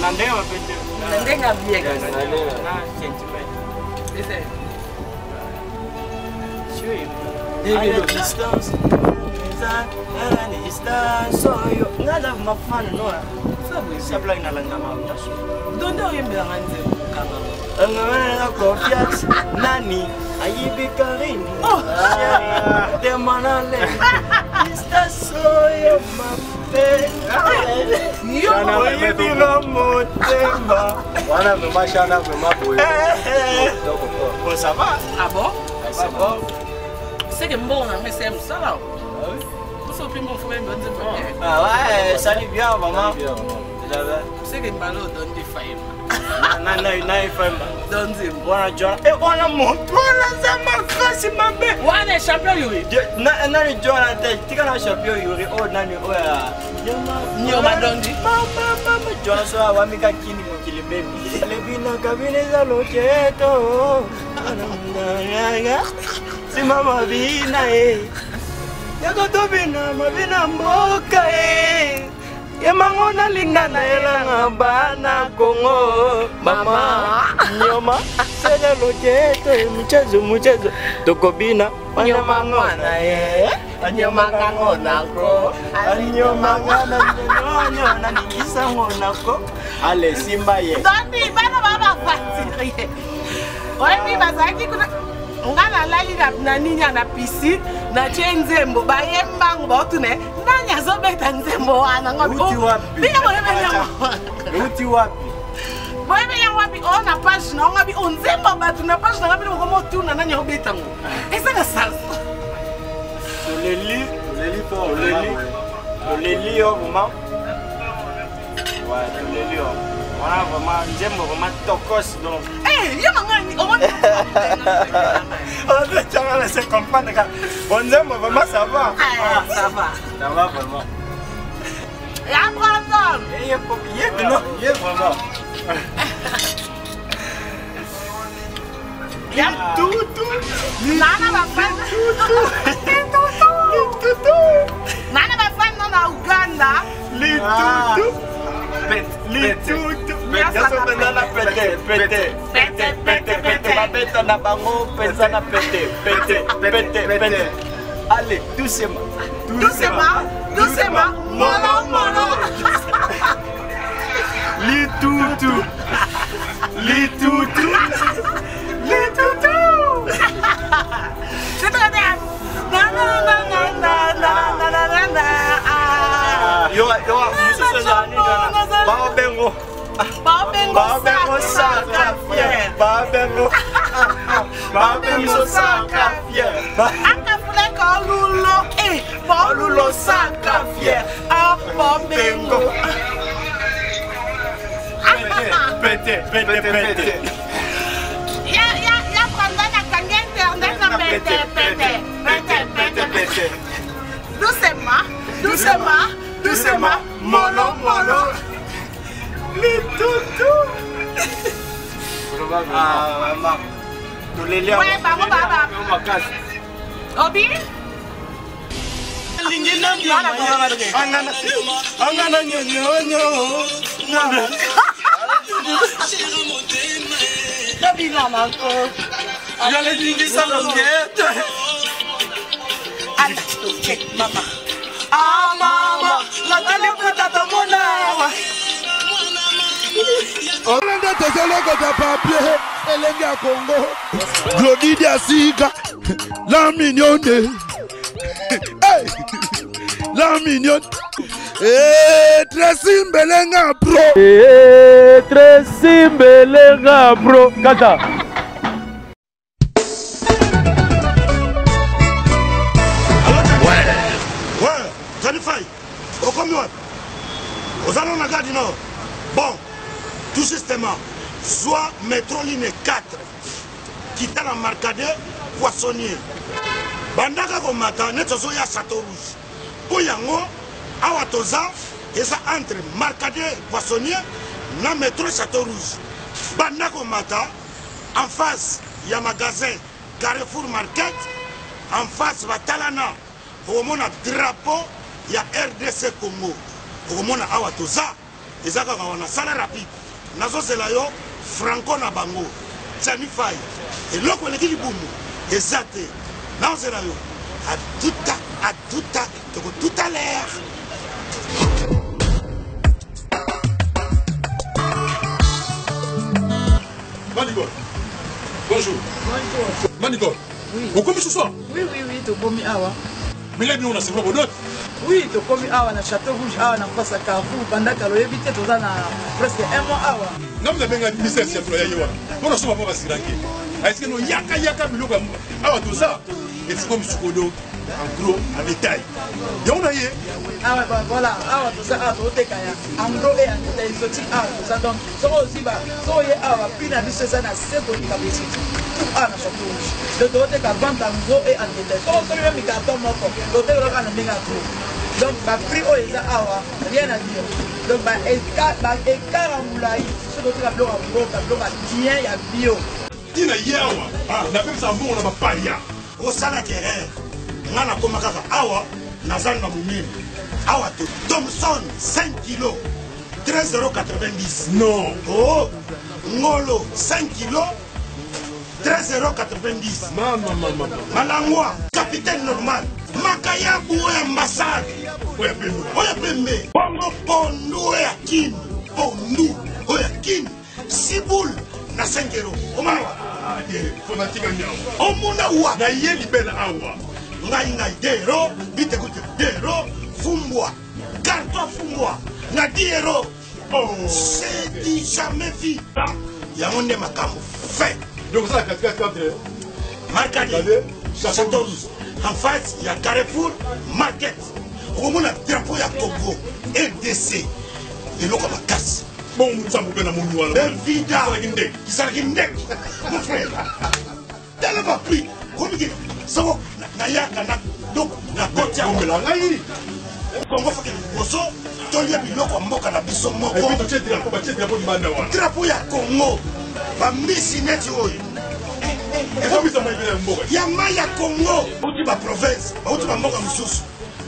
Na ndenge mabe te. Na ndenge ya bien. Na sentiment. Distance distance oyo nga na mafana no sablaki nalanda mautaso donde oyembelanga nzembo kangama confiance nani ayibi karine oh. temanale distance oyo mabe oyibinga motema wana vraiment chana vraiment boye bon ça va. Ah bon? Ça va. C'est que mbongo na nga esaya mosala. Poso mpe mbongo fo bayemba nzembo. Ah ouais, salut bien maman. C'est que mbala odondi fayema. Na na na fayema. Don nzembo. Wana jona. Eh wana moto wana za makasi mabe. Wana champion yuri. Na nani jona te tika na champion yuri oh nani oya. Nyoma dondi. Mama mama jona so awamika kini mokili baby. Lebina kabine za loketo. Sima mabina eh. Yako tobina mabina mboka eh. Ye mango nalinga na elanga bana Kongo mama nyoma sele loketo mchezo mchezo tokobina Nyoma ngona ye. Nyoma ngona ko. Nyoma ngona nyona ningisa ngona ko. Ale simba ye. Dondi bana ba ba fatigué. Oyebi bazalaki kuna nga nalali na nini na piscine natie nzembo baye mbangu baotuna nani azobeta nzembo wana bino boyebeli yango euti wapi boyebeli yango wapi o na page na nga bi o nzembo bato na page na nga bino bokomotuna nani akobeta yango eza na sens. Toleli toleli toleli toleli yo vraiment. Ouais, toleli yo wana vraiment nzembo vraiment tokos donc. Eh, yo mangani omoni. Tiens, laisse comprendre. Bon nzembo vraiment ça va. Ah, ça va. Ça va vraiment. Ya Brandon. Ye ye non, ye vraiment. Ya tutu. Nana ba fan. Tutu. Tutu. Nana ba fan na Uganda. Litutu. Litutu. Nyonso mpenza na pete pete pete pete pete babeta na bango mpenza na pete pete pete pete. Allez, doucement. Doucement, doucement, mollo mollo. Litutu. Litutu. Litutu. C'est très bien. Na na na na na na na na na na. Ah. Yo yo mosusu ezala nini wana baobengo Babengo babengo saka fier babengo babengo saka fier Akafuleka olulo eh olulo saka fier ah babengo. Pete pete pete. Ya ya ya Brandon akangi internet na pete pete pete pete pete. Doucement, doucement, doucement, mollo mollo. Litutu. Ah vraiment. Toleli yango. Ouais, bango baba. Makasi. Obi? Lingi na angana angana nyonyonyo. Tobina nako. Yale lingisa loketo. Anda, toke, mama. Ah mama, natali kutata mona. Olende tozolokota papier elenge ya Congo Glodi Diasika la mignonne hey! La mignonne. Eh, Tracy Mbelenga bro. Eh, Tracy Mbelenga bro. Kata. Ouais. Ouais, Johnny Fay, okomi wapi? Oza nano na gare du Nord? Bon, tout justement, zwa metro ligne 4, kita na Marcadet Poissonnier. Bandaka komata neti ozoya Chateau Rouge. Mpo yango awa toza eza entre Marcadet Poissonnier na metro Chateau Rouge. Banda komata en face ya magasin Carrefour Market, en face batalana, okomona drapeau ya rdc Congo. Okomona awa toza. Eza kaka wana, sala rapide. Nazozela yo franco na bango. Gianni Fay. Eloko eleki libumu eza te. Nazozela yo. A tout à tout à toko tout à l'heure. Manicole. Bonjour. Bonjour. Manicole. Oui. Okomi ce soir? Oui, oui, oui, tokomi awa. Mais là, on a c'est quoi Oui, tokomi awa na Château Rouge awa na face ya Carrefour banda kala oyebi te toza na presque un mois awa. Nga mna benga ministère ya ya ye wana. Pona soma pa basiranke. Est-ce que no yaka yaka biloko awa toza efungwa misukodo en gros en détail. Yango na ye awa voilà awa toza awa toteka ya en gros et en détail exotique awa toza donc soki ozwi ba soki oye awa prix na biso eza na se koleka bexotique tout awa na Château Rouge. Donc toteka vente en gros et en détail. Soki osomi meme carton moko toteka kaka na ndenge ya gros. Donc ba prix oyo eza awa rien à dire. Donc ba écart ba écart ya molai soki toteka biloko ya mboka biloko ya bien ya bio. Ntina ye awa napekisa mbongo na bapaya. Osalaki erreur nga nakoma kaka awa naza na monene awa te Thomson 5 kilo 13,90 non oh ngolo 5 kilo 13,90 mama mama malangwa capitaine normal makayabu oyo ambassade oyo pembe oyo pembe bongo pondu oyo ya kin pondu oyo ya kin siboule na 5 euro omona wa fanatika nyawa omona wa na ye libela awa ngai ngai 2 euro bitekute 2 euro fumbwa carton fumbwa na 10 euro oh c'est du jamais vu yango nde makambo fait donc ça katikati entre Markadi Château Rouge en face ya Carrefour Market okomona drapeau ya Congo RDC eloko ya makasi bongo nzambe mpe na moni wana Benvida ezalaki ndenge ezalaki ndenge mon frère tala ba prix komiki soko nayaka na donc nakoti awa omela ngai Congo foke liboso tolia biloko ya mboka na biso moko epuis totie drapeau batie drapeau libanda wana drapeau ya Congo bamisi neti oyo ekomisa maibela ya mboka ya mai ya Congo bauti ba province bauti ba mboka mosusu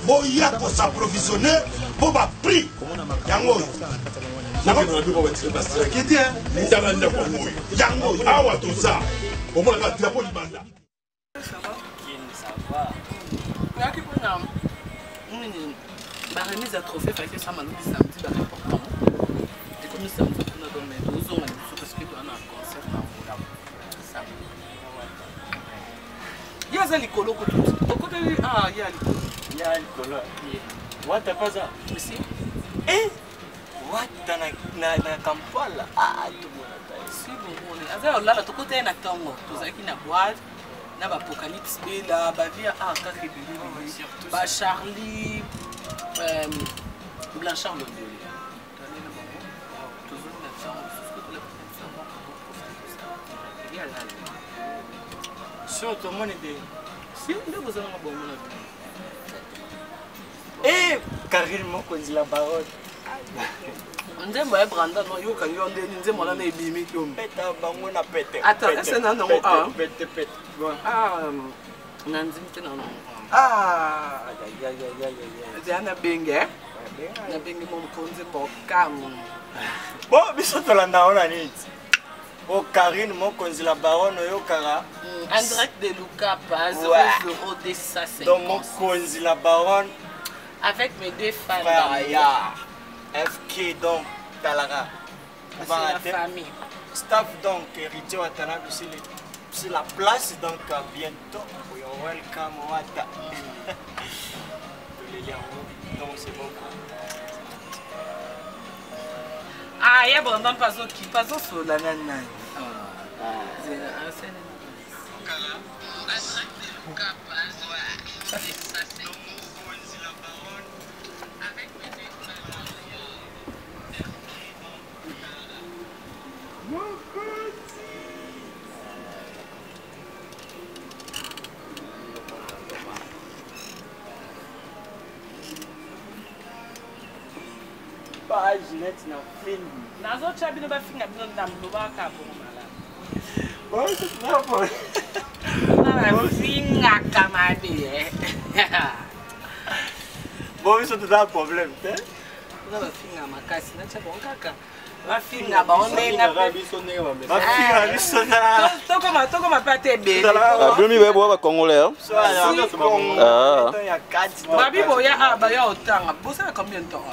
boya kosapprovisionne mpo ba prix yango oyo okende na biloko basiraki te tala ndako yango oyo yango oyo awa toza omonaka drapeau libanda Oyaki mpona nini baremise ya trophée faki esama lobi samedi bareporte yango ekomi samedi kuna donc mais tozonga liboso parce que toza na concert na Angola samedi ye aza likolo kutu okoteli ah ye alikolo Ya likolo. Wata paza. si Eh! Wata na na, na Kampala. Ah, tumona ta. si bomoni aza ya olala tokota ye na ntongo tozalaki na boite na baapocalypse bela bavia a kaka ebele ebele bacharlie blanchard londele toale na bango tozongi na ntango lisusu tolakisa biso yango ye alali Sur tomoni de. si nde bozalanga bongo na bino Eh, Karine Mokonzi la baronne. nzembo ya branda no yoka yo ndeni nzembo wana na ebimi tomi Peta bango na pete. Attends, pete, est-ce que non, non, pete, ah. Pete, pete. Bon. ah na ndimi te na nango Ah, ya ya ya ya ya. eza nabenge nabenge mo mokonzi bokamu Bon, biso tolanda wana nini? O Karine Mokonzi la baronne oyokaka. En direct de Lucapa, Ouais. 00250. Donc Mokonzi la baronne Avec mes deux fans. frère ya FK donc talaka. C'est la famille. Staff donc héritier Watanabe sur, le- sur la place donc à bientôt. We are welcome Wata. Toleli yango donc c'est bon quoi. Ah, ya brandon pazoki pazosola na nani Page net na film. nazotya bino bafinga bino ndambo lobaka bongo malamu Bon, c'est très bon. Nafingaka mabe Bon, biso toza problème te. Kuna bafinga makasi natya bango kaka bafinga bango ndenge Bafinga biso na tokoma tokoma mpe ata ebele. Ah, bino mibale boya bacongolais? Ah. Babi boya a baya otanga bosala combien de temps?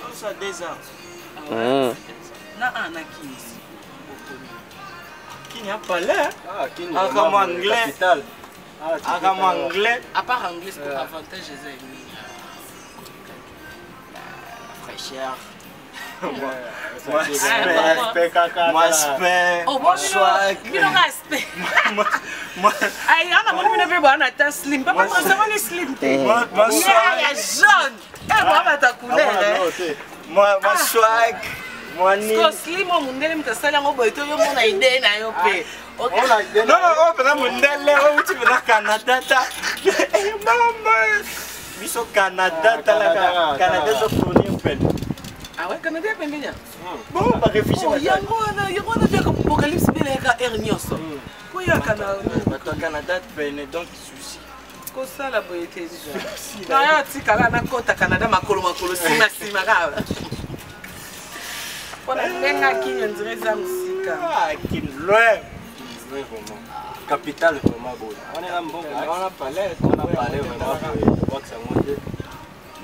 Na a na kinisi. Kini apale akama anglais, akama anglais. À part anglais, c'est avantage eza nini? Fraîcheur, moi aspect. Bino ka aspect ai ana moni bino mpe boa na ta slim, papa transomoni slim te ya jaune e boa bata couleur. Moi swag, moi ni ko slim oyo mondele moto asali yango boye to yo mona idée na yo mpe? Non non, oyo mpenza mondele oyo uti mpenza Canada, ta mama biso Canada, talaka Canada ezofournir pene. Ah ouais, Canada pembeni. Bon, baréfugie. Yango wana, yango wana mpe apocalypse beleyaka aire nyonso po yaka na bato ya Canada pene, donc souci kosala boye te. Naya atikala nakota Canada makolo makolo, nsima nsima kaka mpona ndenge akini ondire eza mosika. Kini loin. Capitale vraiment boye wana mboka wana palais. Wana palais vraiment boye tobwakisa yango te.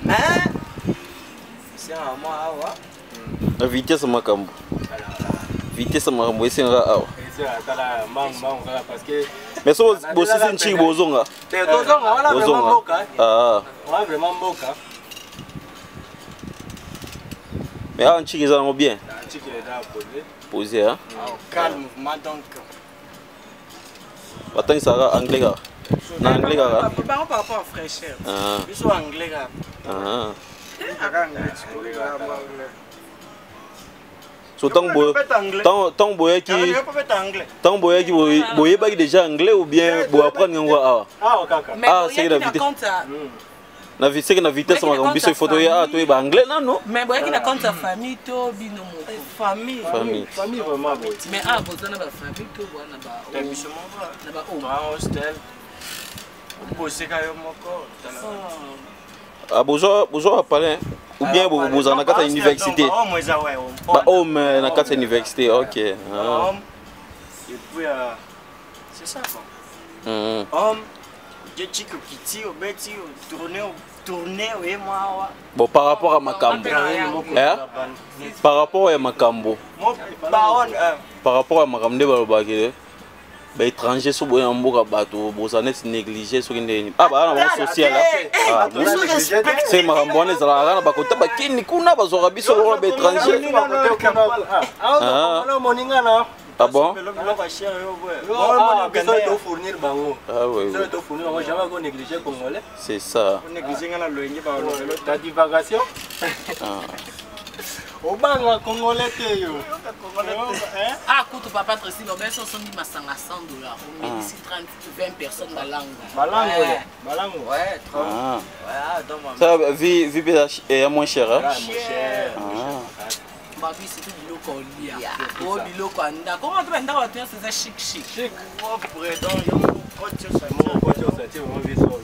Mais esengaka mwa awa. Na vitesse makambo, vitesse makambo esengaka awa. Tala mbangu mbangu kaka parce que Mais so bosisi ntiki bozonga. Te, tozonga wana vraiment mboka. Ah. Wana vraiment mboka. Mais awa ntiki eza nango bien. Ntiki eza posé. Posé, hein. Calme mouvement donc. Batangisaka anglais kaka na anglais kaka. Bango par rapport à fraîcheur. Biso anglais kaka. Ah. So ntango boyaki, ntango boyaki, boyebaki déjà anglais ou bien boapprendre yango awa? Awa. Ah, seke na vitesse na seke na vitesse makambo biso ifo toya awa toyeba anglais nano. Mais boyaki na compte ya famille to bino moko? Famille. Famille. Famille vraiment boye. Mais awa boza na bafamille to boa na ba biso moko na ba hostel, oboseka yo moko. Ah, bozwa bozwa bapalin ou bien bozala na kati ya université? Bahome na kati ya université, ok. Ah. Et puis c'est ça quoi. Homme je okiti obeti otourne otourne oye mwa awa. Bon, par rapport à makambo, eh? Par rapport ya makambo, par rapport ya makambo nde balobaki baétranger so boya na mboka bato bozala neti négligé soki ndeni ah baa na bango social se makambo wana ezalaka kaka na bakota bakini kuna bazwaka biso lokola baétranger. Ah bon? Biso tofournir bango. Ah oui, oui. Tofournir bango, jamais ko négliger congolais. C'est ça. Ta divagation obanga congolais te yo. Ah kutu papa Tracy lobe so osombi masanga 100 $, omelisi 30 20 personnes, balango. Balango, balango. Ouais, trop. Ah. Ouais, donc ça vie vie mpe ya moins cher, hein? Cher. Ah. Babi surtout biloko olia o biloko ya ndako onga to bandako bato nyonso eza chic chic. Chic. Propre, donc yo moko moko osanti vraiment vie solo.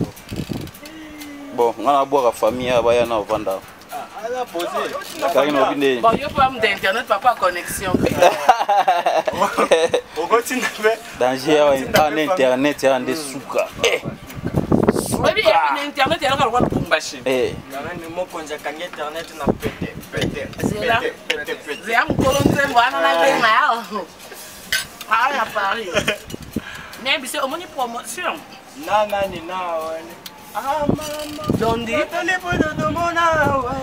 Bon, nga nabwaka famille ya baya na ovanda. Aza posé. Kaki na obi. Bon, yo mpo amuta internet, papa connexion mpe. Okotinda mpe. Danger awa na internet awa nde suka. Oyebi na internet eloko lokwa Lubumbashi. Mokonzi akangi internet na pete pete. Zela. Pete pete. Zeya mokolo nzembo wana nabenga yao awa na Paris nayebi se omoni promotion. Na nani na wani? Ah mama. Dondi. Tolipododomona we.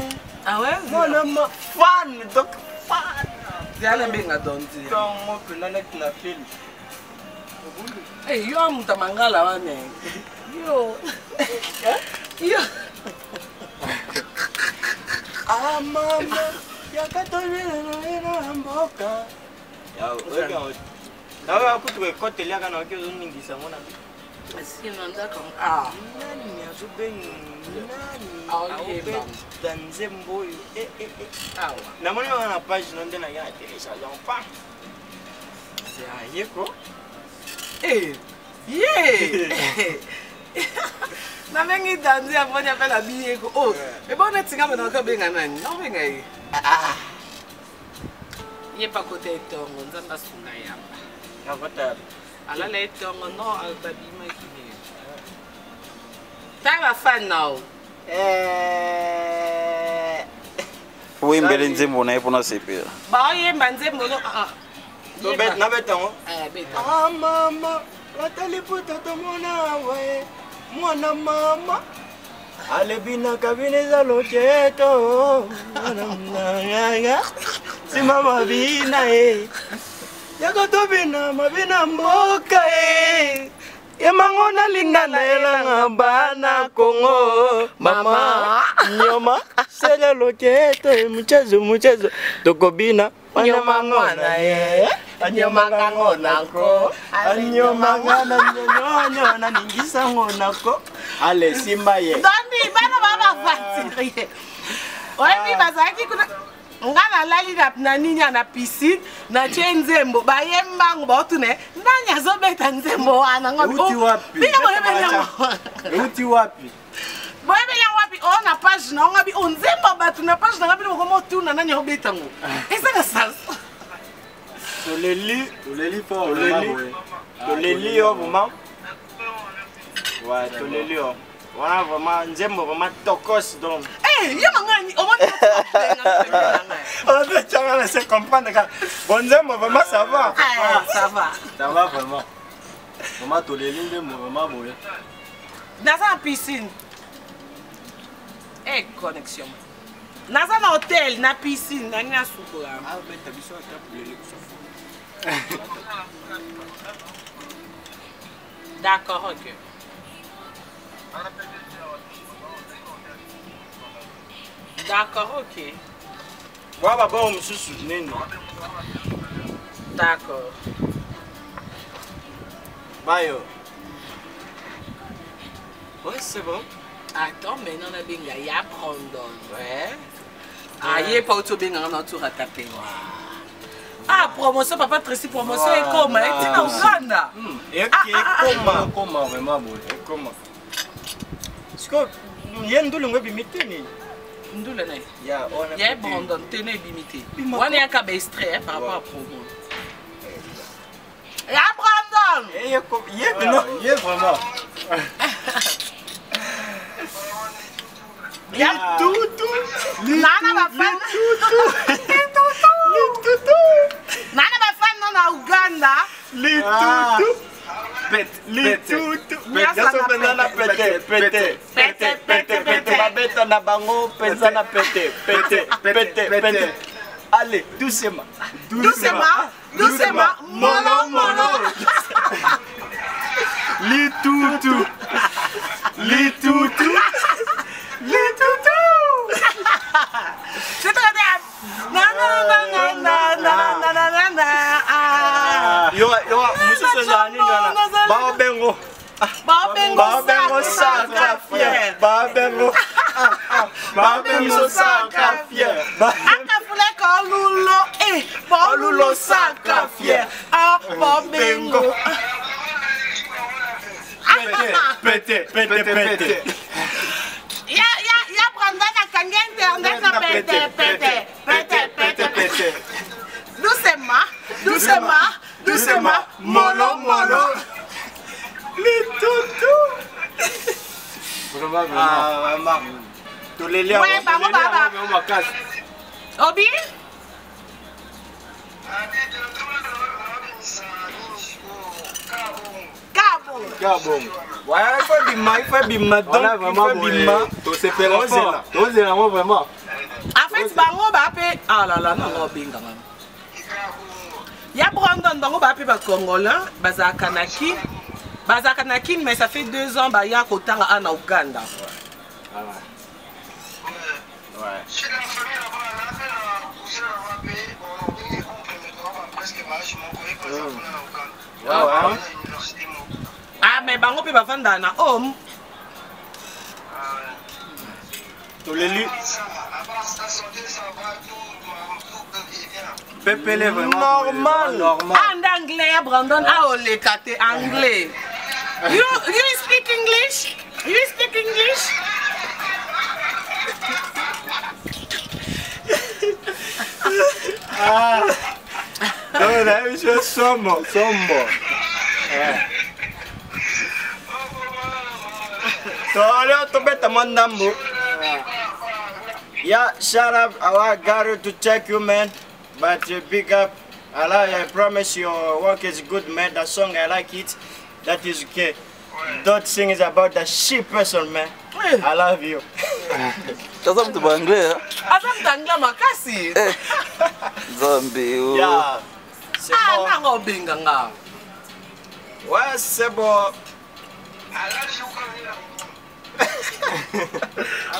Ah ouais. Mwana ma fan, donc fan. Zeya nabenga Dondi. Ntongo mpena neti na film. Yo amuta mangala wana yo yo. Ah mama, yaka tolelana mboka. Nawe kutu ekote eliaka na oki ozoningisa ngo na sino ndako ah. Nani azobenga nani? Aoyeba. Aobeta nzembo oyo. Awa. Namoni wana na page no nde nake na télécharge yango pa ayeko. Eh, ye nabengi Dandi, amoni ape na biyeko o ebo neti nga bana kabenga nani naobenga ye. Ah. Ye pa kota etongo nzambe asunga yamba. Akota. Alala etongo non babimaki ne. Tala fan nao. Eh. Oyembele nzembo na ye mpona sepela. Baoyemba nzembo no ah. Nabeta yango. Eh, beta. Ah mama, ata liputa tomona we mwana mama alebinaka bino eza loketo mwana nsima mabina e yaka tobina mabina mboka e yemango nalinga nayelanga bana kongo mama nyoma sele loketo muchezo muchezo tokobina Nyoma ngona ye. Nyoma ngona ko. Anyoma ngana nyonyo na ningisa ngona ko. Ale simba ye. Doni bana ba ba fatigué. Oyebi bazalaki kuna nga nalali na nini na piscine natie nzembo baye mbangu baotuna nani azobeta nzembo wana Euti wapi? bino boyebeli yango Euti wapi? boyebeli yango wapi o na page na ngo bi o nzembo bato na page na nga bino bokoma otuna nani aobeta yango eza na sens. Toleli, Toleli fort. Toleli. Toleli yo vraiment. Ouais, toleli yo. Wana vraiment nzembo vraiment tokos donc. Eh, yo mangani omoni. On tchanga na se comprendre ka. Bon nzembo vraiment ça va. Ah, ça va. Ça va vraiment. Vraiment toleli nzembo vraiment boye. Naza na piscine. Eh, connexion. Naza na hotel na piscine nangi nasukola. Abeta biso ata lele biso. D'accord, ok. D'accord, ok. Wa ba bo mususu nini? D'accord. Bayo. Ouais, c'est bon. Attends, maintenant nabenga ya Brandon. Ouais. Ah, ye pa auto benga na tour atape. Ah, promotion papa Tracy, promotion ekoma eti na Uganda. Ekoma. Ekoma vraiment boye. Ekoma. Siko ye ndulu ngo ebimi te nini? Ndula na ye. Ya wana. Ya Brandon tene ebimi te. Wana yaka ba extrait par rapport à promo. Ya Brandon. Ye ye no. Ye vraiment. Ya Tutu. Nana ba fan. Litutu. Nana ba fan na Uganda. Litutu. Pete. Litutu. Nyasa Nyasa na mpenza na pete. Pete. Pete, pete, pete. Babeta na bango mpenza na pete. Pete. Pete. Pete. Allez, doucement. Doucement, doucement, mollo, mollo. Litutu. Litutu. Litutu. C'est très bien. Na na na na na na na na na. Ah. Yo yo mususu ezala nini wana? Baobengo. Babengo Babengo saka fier. Babengo. Babengo saka fier. Akafule kolulo eh bolulo saka fier. Ah babengo. Pete pete pete. Ya ya ya Brandon akangi internet na pete pete pete pete pete. Doucement, doucement, doucement, mollo mollo. Litutu. Vraiment vraiment. Ah vraiment. Toleli yango. Ouais, bango baba. Vraiment makasi. Obi? Kabo. Gabon. Ouais, il faut bima, il faut bima donc Voilà il vraiment faut boye. bima. Tosepela Tozela. fort. Tozela yango vraiment. En fait, bango ba pe ah là là non obenga mama. Ya Brandon bango ba pe ba congolais bazalaka na Kin. Bazalaka na Kin mais ça fait 2 ans ba ya kotanga a na Uganda. Ouais. Ouais. Ah mais bango pe bavanda na home. Toleli. Pepele vraiment. Normal. Normal. Ah nda anglais ya Brandon ah oleka te anglais. You speak English? You speak English? Donc nayebi so somo. Sombo. Tolio tobeta mwa ndambo. Yeah, shout up. I got it to check you, man. But big up. I like, I promise your work is good, man. That song, I like it. That is okay. Don't sing is about the shit person, man. I love you. Aza moto baanglais. Aza moto anglais makasi. Nzambe o. Yeah. C'est Ah, bon. nanga obenga nga. Ouais, c'est bon.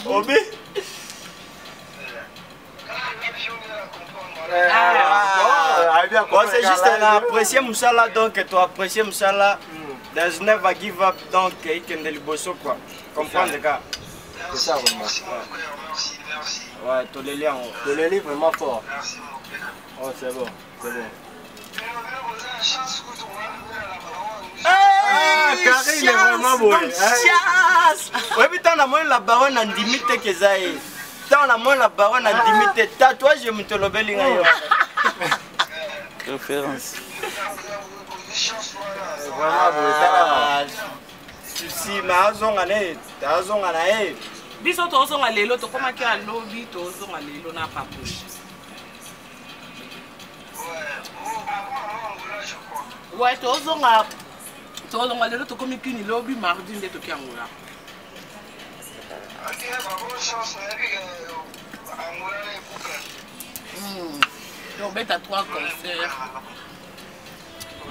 Obi? Ah, bien Bon, c'est juste na apprécier Moussala, donc toi apprécier Moussala. There's never give up, donc il est liboso quoi. Comprendre gars. C'est ça vraiment. Ouais, toleli yango. Toleli vraiment fort. Oh, c'est bon, c'est bon. Ah, Karine est vraiment beau. Chasse! Oyebi ntango namoni la baronne nandimi te ke eza ye. Ntango namoni la baronne nandimi te tatouage moto olobeli ngai yo. Référence. Vraiment boye, tala. Ah, Susi, mais azonga na ye, azonga na ye. Biso tozonga lelo, tokomaki ya lobi, tozonga lelo na papouche. Ouais, tozonga tozonga lelo, tokomi kini lobi mardi nde toki Angola. Tobeta 3 concerts.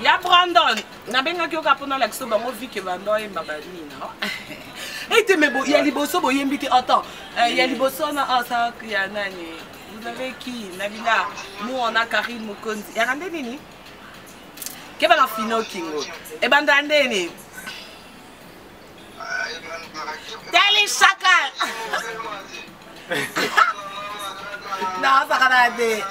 Ya Brandon, nabengaki yoka mpona olakisa bango vike bando oyemba banina ete me ya liboso boyembi te. Attends, ya liboso na asa ya nani? Vous avez qui? Nabila. Nous, on a Karine Mokonzi. Yaka nde nini kebaka fino kingo ebanda ndeni tali shaka naosakana te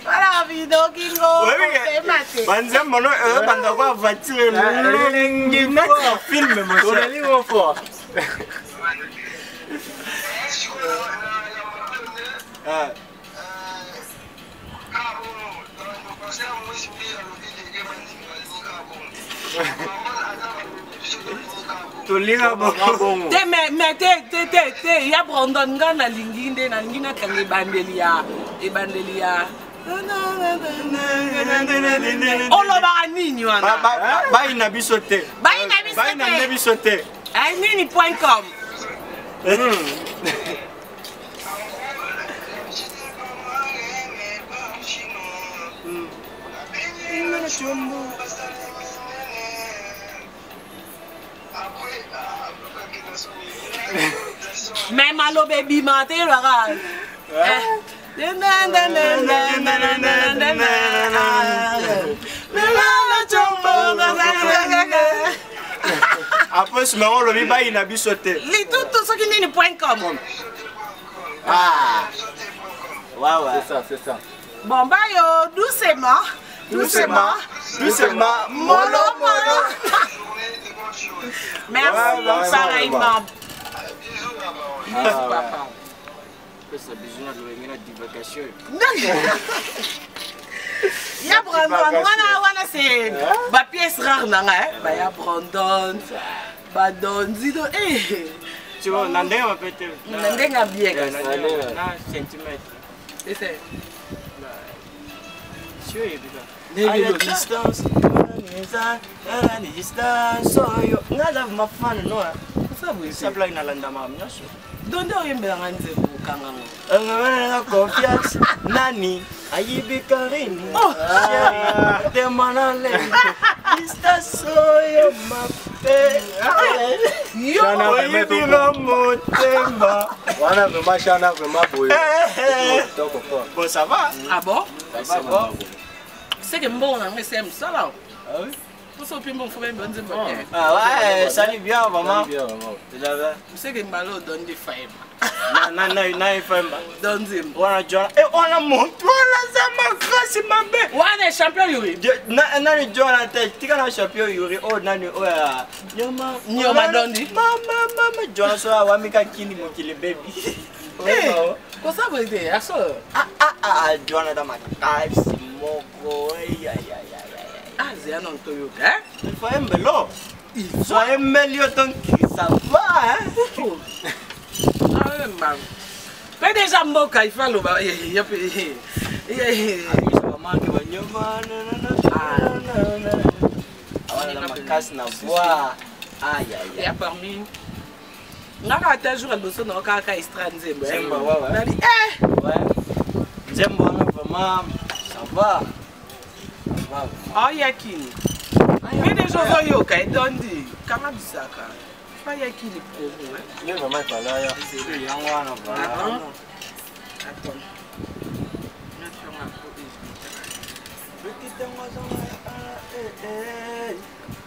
wala fino kingo kopema te. Banzembo no ebanda kwa voiture elengi neti na film, mon cher. Toleli vraiment fort. Ah. Tolinga bongo. Te me te te te te ya Brandon, nga nalingi nde nalingi nakanga ebandeli ya ebandeli ya olobaka nini wana? Bayina biso te. Bayina biso te. Bayina nde biso te. Ay, nini point com. Me maloba ebima te elwaka. Après nsima yango olobi bayina biso te. Litutu soki nini point com. Ah. Ouais, ouais. C'est ça, c'est ça. Bon, bayo, doucement, doucement, doucement, mollo mollo. Merci. Ouais, ouais, pareillement. Ah, ouais. Papa. Pesa biso na lolenge na divagation. Ya Brandon wana wana, c'est bapièce rare na nga, eh. Baya Brandon, badonzido, eh. Tu vois, na ndenge mabe te. Na ndenge ya bien kasi. Na centimètre. Ese. Si oyebi ka. Ndenge Aya elobi. Distance, eza distance oyo. Nga aza mafane no. Osa boye te. Sabla nalanda makambo nyonso. Donde oyembelanga nzembo okangango. Nanga confiance nani ayibi Karine. Oh. Chérie, tema na lengo distance oyo mabe. Yo. Shana, Oyibi nga motema. Wana vraiment, Shana vraiment boye. Eh, eh. Kitoko fort. Bon, ça va. Ah bon? Ça va. Seke mbongo nango ese ya mosala. Ah oui? Mposo opi mbongo fo bayemba nzembo te. Ah ouais, salut bien vraiment. Bien vraiment. J'avais Seke mbala odondi faema. Na na na na ifemba. Do nzembo. Wana jona. Eh, wana moto wana za makasi mabe. Wana champion Yuri. Nani jona te tika na champion Yuri oh nani oya. Nyoma Nyoma dondi. Mama mama jona so awamika kini mokili baby. Kosa boye te, ya solo. Ah ah ah, wana eza makasi moko. Ah, zela nano toyoka, hein? Il faut aimer Il faut aimer yo donc ça va, hein? Ah, mbango. Mpe deja mboka il faut aloba ya mpe bamake banyoma awana makasi na voix ya parmi nga kaka ata jour ya liboso na kaka extra nzembo nali eh nzembo wana vraiment ça va ayakini mpe deja ozoyoka etondi kanga bisaka fayakini promo yango wana Attends.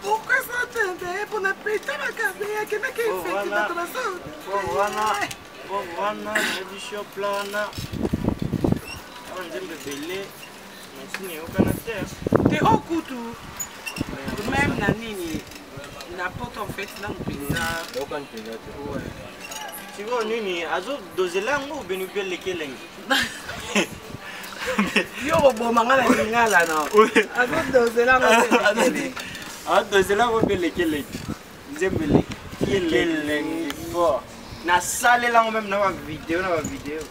Pourquoi ça tende mpona peta makambo akendaki efeti bato bazo wana nayebi shop la wana awa nzembo ebele masini eyokana te te o kutu meme na nini na poto en fait nanu mpenza eyokani mpenza te sikoyo nini azodozela yango obeni mpe eleki elengi yo koboma nga na lingala no azodozela yango azodozela yango mpe eleki elengi nzembo eleki elengi fort nasalela yango meme na bavideo na bavideo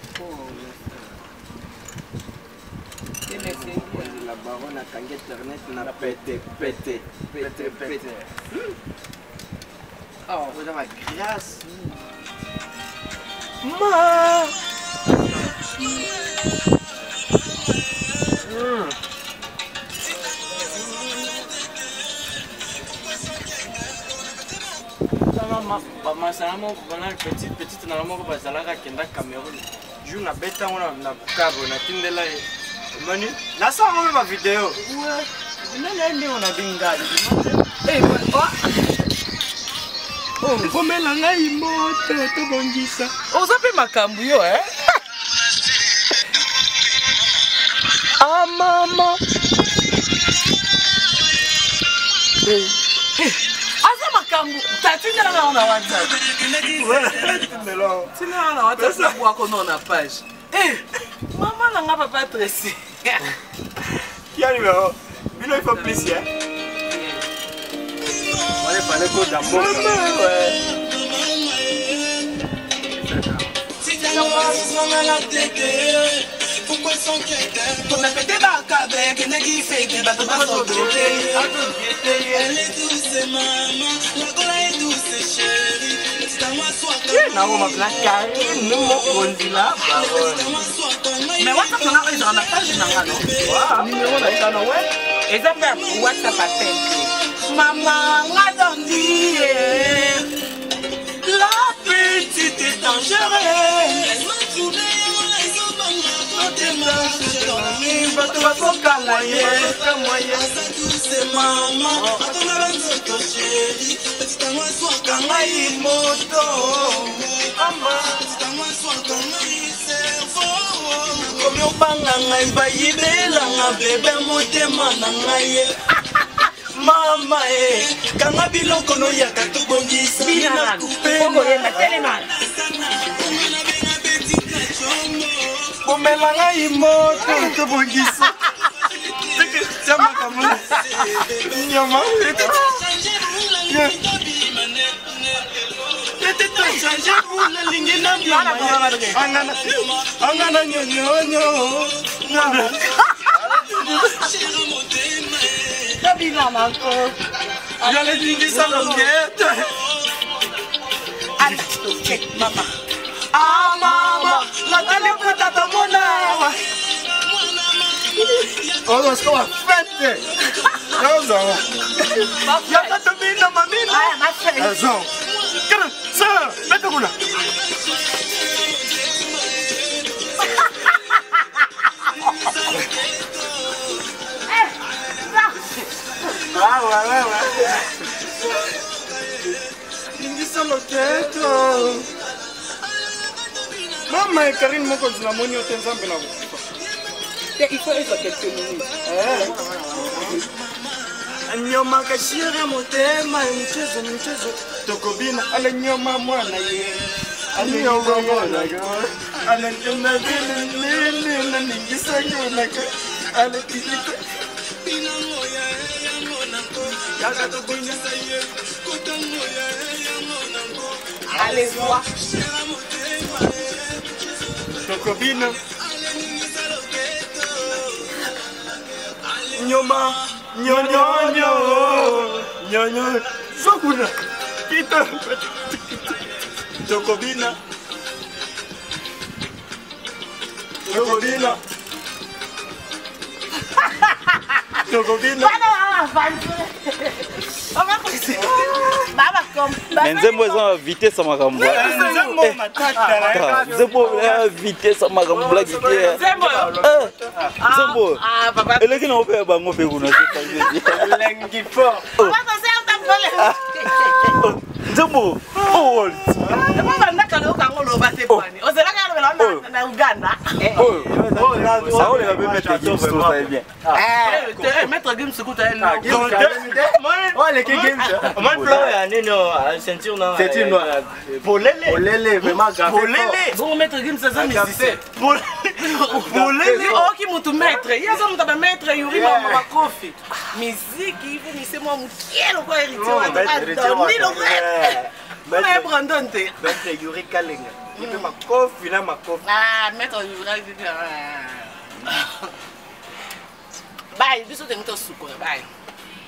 la baronne akangi internet na pete pete pete pete. Oza ba grâce ma. Bamasala moko bana petite petite nanga moko bazalaka akenda Cameroun jour nabeta yango na kabo natindela ye omoni nasala yango mpe bavideo nani aye ndenge nabingani komela ngai moto tobongisa oza mpe makambo yo eh? Ah mama aza makambo tatindela ngai na WhatsApp, tindela na WhatsApp, nabwako no na page. Mama na nga, papa Tracy. Quel numéro? Bino, il faut plus, hein? Wana efale kota mboka. Ouais. Pete bakabe akendaki fete bato bazodote. Nango mapela Karine mokonzi la baronne. Mais WhatsApp nanga oyo ezala na page na nga no numero na eza no we eza mpe WhatsApp appel te mama nga dondi. La petite est dangereuse. Bato bazokanga ye. Ngai moto komi obanga ngai bayibelanga bebe motema na ngai ye mama e kanga biloko noyaka tobongisa. Telema. Komela ngai moto tobongisa tia makambo nyama ete tochange bula lingi na angana nyonyonyo. Yalelingisa loketo. Mama. Ah mama, natali kota tomona awa. Oyo sikoyo bafete nazango yaka tobina mamina azongo kaka sala beta kuna. Lingisa loketo mama e Karine mokonzi namoni yo te nzambe na kokufa. Te, il faut ezwa quelques minutes. Nyoma kashire motema mchezo mchezo tokobina ale nyoma mwana ye ale nyoma mwana ye. Allez voir. Tokobina. Nyoma. Nyonyonyo. Nyonyo. Sokuna. Kita. Tokobina. Tokobina. Tokobina. Mais nzembo eza na vitesse ya makambo. Nzembo ya vitesse ya makambo, blaki te. Nzembo eleki na ope ya bango mpe kuna. Nzembo Na Uganda. Aoleka mpe Maître Gims, tosali bien. Maître Gims kuta. Ceinture noire. Ceinture noire. Polele. Polele, vraiment. Polele. Bongo Maître Gims aza musicien. Polele. Oki mutu maître. Ye aza mutu ba maître Yuri mama bakofi. Miziki ivo mise mwa mokie lokola Héritier Wata. Adoni lokola. Mpona ye Brandon te. Maître Yuri Kalenga. Ipe makofi na makofi. Ah, Maître Yuri. Bye, biso tengi tosukola bye.